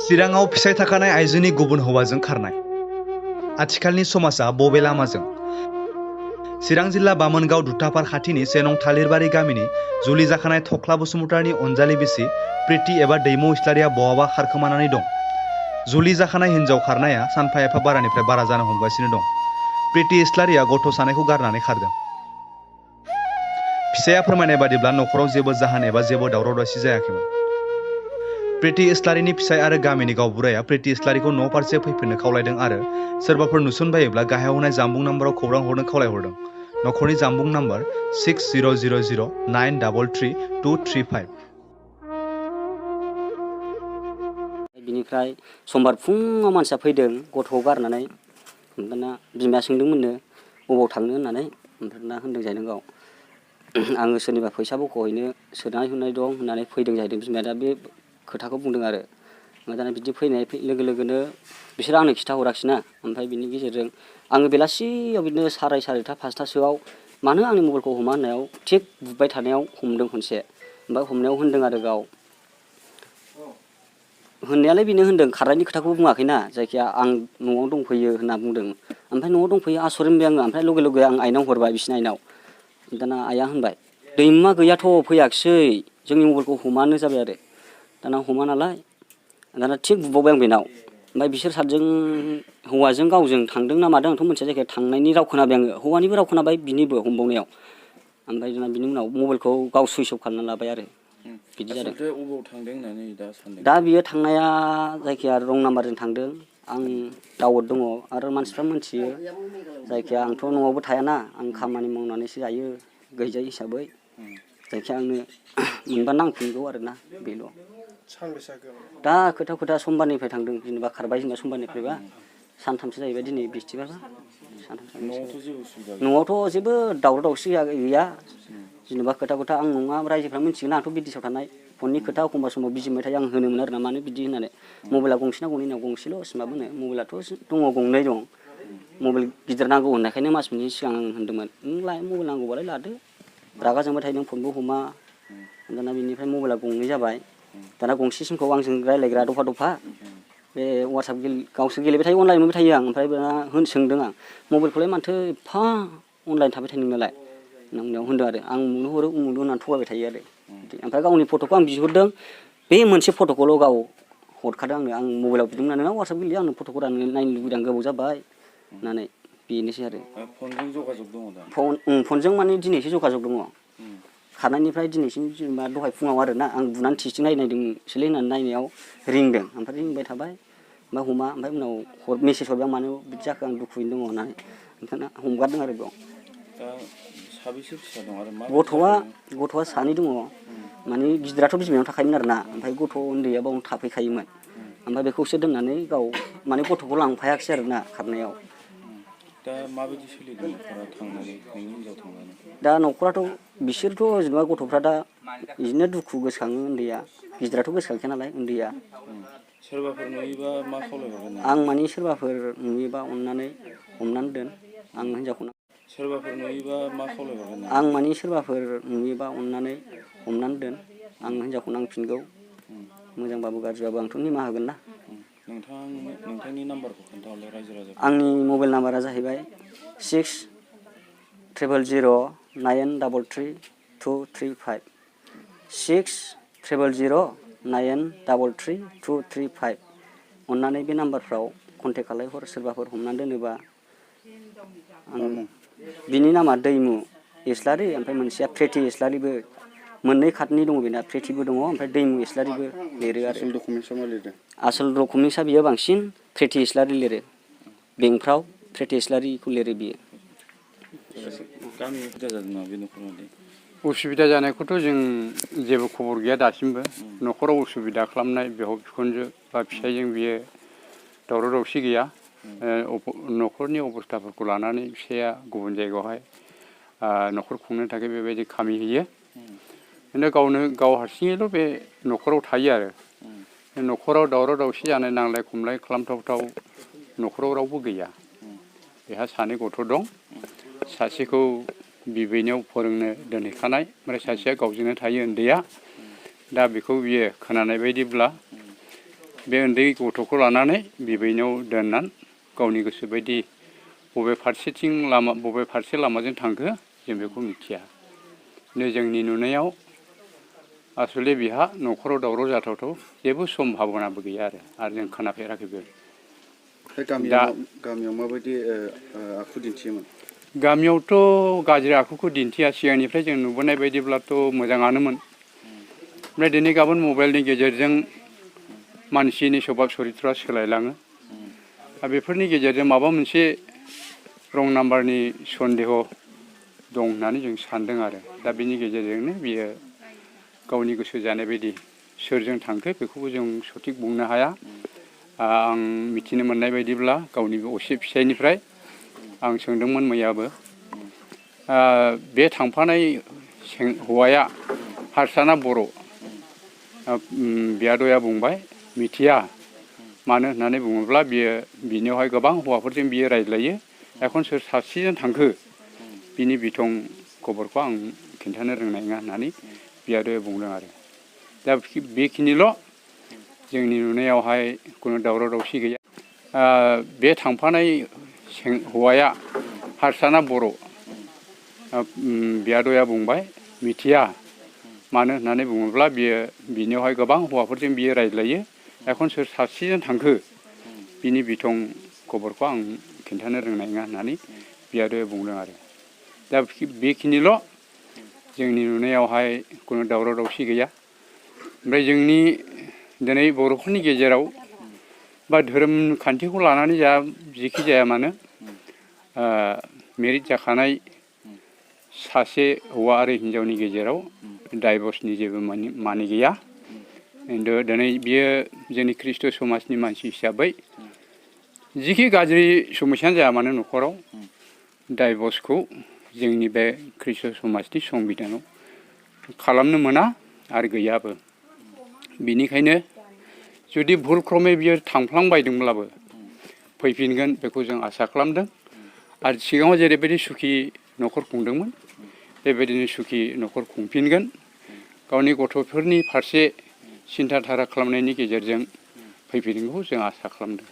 चिराङाव फिसाय थाखानाय आइजोनि गुबुन हौवाजों खारनाय। आथिखालनि समाजा बबे लामाजों? चिरां जिल्ला बामोनगाव दुथाफार खाथिनि सेनं थालिरबारि गामिनि जुलि जाखानाय थख्ला बसुमतारिनि अनजालि बिसि प्रिति एबा दैमु इस्लारिया बहाबा खारखोमानानै दं। जुलि जाखानाय हिन्जाव खारनाया सानफा एफा बारानिफ्राय बारा जानो हमगासिनो दं। प्रिति इस्लारिया गथ' सानायखौ गारनानै खारदों। फिसाया फोरमायनाय बादिब्ला नखराव जेबो जाहोन एबा जेबो दावराव दावसि जायाखैमोन। प्रिति इस्लारिनि फिसाय आरो गामिनि गावबुराया प्रिति इस्लारिखौ न' फारसे फैफिननो खावलायदों आरो सोरबाफोर नुसनबायोब्ला गाहायाव होनाय जामबुं नाम्बाराव खौरां हरनो खावलायहरदों। नखरनि जामबुं नाम्बार 6000933235। बिनिफ्राय समबार फुङाव मानसिया फैदों गथ'खौ गारनानै, दाना बिमाया सोंदोंमोननो बबाव थांनो होननानै, ओमफ्राय ना होनदों जाहैदों गाव आङो सोरनिबा फैसा बख'हैनो सोनानै होनाय दं होननानै फैदों जाहैदों। बिमाया दा बे खोथाखौ बुंदों आरो ओमफ्राय दाना बिदि फैनाय लोगो लोगोनो बिसोरो आंनो खिन्थाहराखिसैना, ओमफ्राय बिनि गेजेरजों आङो बेलासियाव बिदिनो सारायथा 5थासोआव मानो आंनि मबाइलखौ हमा होननायाव थिग बुबाय थानायाव हमदों खनसे। ओमफ्राय हमनायाव होनदों आरो गाव होननायालाय बेनो होनदों, खारनायनि खोथाखौ बुङाखैना, जायखिया आं न'आव दंफैयो होनना बुंदों। ओमफ्राय न'आव दंफैयो आसरित मोनबाय आङो। ओमफ्राय लगे लगे आं आइनाव हरबाय, बिसिनि आइनाव। दाना आइया होनबाय दैमुमा गैयाथ' फैयाखिसै, जोंनि मबाइलखौ हमानो जाबाय आरो। दाना हमा नालाय दाना थिग बुबावबाय आं बेनाव। ओमफ्राय बिसोर सातजों हौवाजों गावजों थांदों ना मादों आंथ' मोनथिया, जायखिया थांनायनि राव खोनाबाय आङो, हौवानिबो राव खोनाबाय बिनिबो हमबावनायाव। ओमफ्राय दाना बिनि उनाव मबाइलखौ गाव सुइस अफ खालामना लाबाय आरो बिदि जादों। अबाव थांदों होननानै दा सानदों? दा बियो थांनाया जायखिया रं नाम्बारजों थांदों। आं दाउट दङ आरो मानसिफ्रा मोनथियो, जायखिया आंथ' न'आवबो थायाना, आं खामानि मावनानैसो जायो गैजायै हिसाबै, जायखिया आंनो मोनबा नांफिनगौ आरोना, बेल'। दा खोथा समबारनिफ्राय थांदों, जेनेबा खारबाय जेनेबा समबारनिफ्रायबा सानथामसो जाहैबाय दिनै बिस्थिबारबा न'आवथ' जेबो दावराव दावसि गैया। जेनेबा खोथा आं नङा, रायजोफ्रा मिथिगोन आंथ' बिदेशआव थानाय, फननि खोथा एखमबा समाव बिजि मोनबाय थायो, आं होनोमोन आरो ना मानो बिदि होननानै। मबाइला गंसेना गंनै होनना, गंसेल' होनबाबो मबाइलाथ' दङ, गंनै दं। मबाइल गिदिर नांगौ होननायखायनो मास मोनसेनि सिगां आं होनदोंमोन, नों मबाइल नांगौबालाय लादो, रागा जोंबाय थायो नों फनबो हमा। दाना बिनिफ्राय मबाइला गंनै जाबाय। दाना गंसे सिमखौ आंजों रायज्लायग्रा दफा बे वाट्सएप गावसोर गेलेबाय थायो, अनलाइन मोनबाय थायो आं। ओमफ्राय दाना सोंदों आं मबाइलखौलाय माथो एफा अनलाइन थाबाय थायो नोंनालाय होननायाव होनदों आरो आं उमुकनो हरो उमुकनो होननानै थगायबाय थायो आरो। ओमफ्राय गावनि फट'खौ आं बिहरदों, बे मोनसे फट'खौल' गाव हरखादों आंनो। आं मबाइलाव बिदोंमोन, नोंनाव वाट्सएप गेलेयो, आंनो फट'खौ नायनो लुबैदों, गोबाव जाबाय होननानै। बेनोसै आरो। फनजों जगाजग दङ दा? फनजों माने दिनैसो जगाजग दङ। खारनायनिफ्राय दिनैसिम जेनेबा दहाय फुङाव आरोना, आं बुनानै टेस्टिं नायदोंसोलै होननानै नायनायाव रिंदों। ओमफ्राय रिंबाय थाबाय, ओमफ्राय हमा। ओमफ्राय उनाव मेसेज हरबाय आं मानो बिदि जाखो, आं दुखुयैनो दङ होननानै। ओंखायनो हमगारदों आरो बेयाव। दा साबेसे फिसा दं आरो मा? गथ'आ सानै दङ। माने गिदिराथ' बिमायाव थाखायोमोन आरोना, ओमफ्राय गथ' उन्दैया बावनो थाफैखायोमोन। ओमफ्राय बेखौसो दोननानै गाव माने गथ'खौ लांफायाखिसै आरोना खारनायाव। दा माबायदि सोलिदों न'खरा थांनानै, नोंनि हिनजाव थांनानै? दा न'खराथ' बिसोरथ' जेनेबा गथ'फ्रा दा बिदिनो दुखु गोसोखाङो, उन्दैया। गिदिराथ' गोसोखांखाया नालाय, उन्दैया। सोरबाफोर नुयोबा मा खावलायहरगोन नों? आं माने सोरबाफोर नुयोबा अननानै हमनानै दोन, आं हिनजावखौ। सोरबाफोर नुयोबा मा खावलायहरगोन नों? आं माने सोरबाफोर नुयोबा अननानै हमनानै दोन, आं हिनजावखौ नांफिनगौ। मोजांबाबो गाज्रिबाबो आंथ' निमाहा होगोन ना। नोंथांनि नाम्बारखौ खोन्थाहरलाय रायजो राजाफोरनो। आंनि मबाइल नाम्बारा जाहैबाय 6000933235 6000933235। अननानै बे नाम्बारफ्राव कन्टेक्ट खालायहर, सोरबाफोर हमनानै दोनोबा। बिनि नामा दैमु इस्लारि, ओमफ्राय मोनसेया प्रिति इस्लारिबो। मोननै खातनि दङ बेना, प्रितिबो दङ ओमफ्राय दैमु इस्लारिबो लिरो आरो। आसल डकुमेन्ट्सआ मा लिरदों? आसल डकुमेन्ट्सआ बियो बांसिन प्रिति इस्लारि लिरो। बेंकफ्राव प्रिति इस्लारिखौ लिरो बियो। गामियाव हुदा जादों नामा बे न'खराव? उसुबिदा जानायखौथ' जों जेबो खबर गैया दासिमबो। न'खराव उसुबिदा खालामनाय बिहाव बिखुनजो बा फिसाइजों बियो दावराव दावसि गैया। न'खरनि अबस्थाफोरखौ लानानै फिसाइया गुबुन जायगायावहाय न'खर खुंनो थाखाय बेबायदि खामि होयो। खिन्थु गाव हारसिङैल' बे न'खराव थायो आरो। न'खराव दावराव दावसि जानाय, नांलाय खमलाय खालामथावथाव न'खराव रावबो गैया। बेहा सानै गथ' दं। सासेखौ बिबैनाव फोरोंनो दोनहैखानाय, ओमफ्राय सासेया गावजोंनो थायो उन्दैया। दा बेखौ बियो खोनानाय बायदिब्ला बे उन्दै गथ'खौ लानानै बिबैनाव दोननानै गावनि गोसो बायदि बबे फारसे लामाजों थांखो जों बेखौ मिथिया। जोंनि नुनायाव आसले बिहा न'खराव दावराव जाथावथाव जेबो सम्भाबनाबो गैया आरो जों खोनाफेराखैबो। गामियाव माबायदि आखु दिन्थियोमोन? गामियावथ' गाज्रि आखुखौ दिन्थिया, सिगांनिफ्राय जों नुबोनाय बायदिब्लाथ' मोजाङानोमोन। ओमफ्राय दिनै गाबोन मबाइलनि गेजेरजों मानसिनि सभाब सरिथ्रआ सोलायलाङो। दा बेफोरनि गेजेरजों माबा मोनसे रं नाम्बारनि सन्देह दं होननानै जों सानदों आरो। दा बिनि गेजेरजोंनो बियो गावनि गोसो जानाय बायदि सोरजों थांखो बेखौबो जों सथिक बुंनो हाया। आं मिथिनो मोननाय बायदिब्ला गावनि असे फिसायनिफ्राय आं सोंदोंमोन मैयाबो, बे थांफानाय हौवाया हारसा ना बर'? बियादैया बुंबाय मिथिया। मानो होननानै बुङोब्ला बिनियावहाय गोबां हौवाफोरजों बियो रायज्लायो। एखन सोर सासेजों थांखो बिनि बिथं खबरखौ आं खिन्थानो रोंनाय नङा होननानै बियादैया बुंदों आरो। दा बेखिनिल' जोंनि नुनायावहाय खुनु दावराव दावसि गैया। बे थांफानाय हौवाया हारसा ना बर'? बियादैया बुंबाय मिथिया। मानो होननानै बुङोब्ला बिनियावहाय गोबां हौवाफोरजों बियो रायज्लायो। एखन सोर सासेजों थांखो बिनि बिथं खबरखौ आं खिन्थानो रोंनाय नङा होननानै बियादैया बुंदों आरो। दा बेखिनिल' जोंनि नुनायावहाय खुनु दावराव दावसि गैया। ओमफ्राय जोंनि दिनै बर'फोरनि गेजेराव बा धोरोम खान्थिखौ लानानै जेखि जाया मानो मेरिट जाखानाय सासे हौवा आरो हिन्जावनि गेजेराव डाइभर्सनि जेबो माने गैया। खिन्थु दिनै बियो जोंनि ख्रिस्ट' समाजनि मानसि हिसाबै जिखि गाज्रि समस्यानो जाया मानो न'खराव डाइभर्सखौ जोंनि बे ख्रिस्ट' समाजनि संबिधानाव खालामनो मोना आरो गैयाबो। बिनिखायनो जुदि भुल क्रमै बियो थांफ्लांबायदोंब्लाबो फैफिनगोन बेखौ जों आसा खालामदों। आरो सिगाङाव जेरैबायदि सुखि न'खर खुंदोंमोन बेबायदिनो सुखि न'खर खुंफिनगोन। गावनि गथ'फोरनि फारसे सिन्था धारा खालामनायनि गेजेरजों फैफिनगोनखौ जों आसा खालामदों।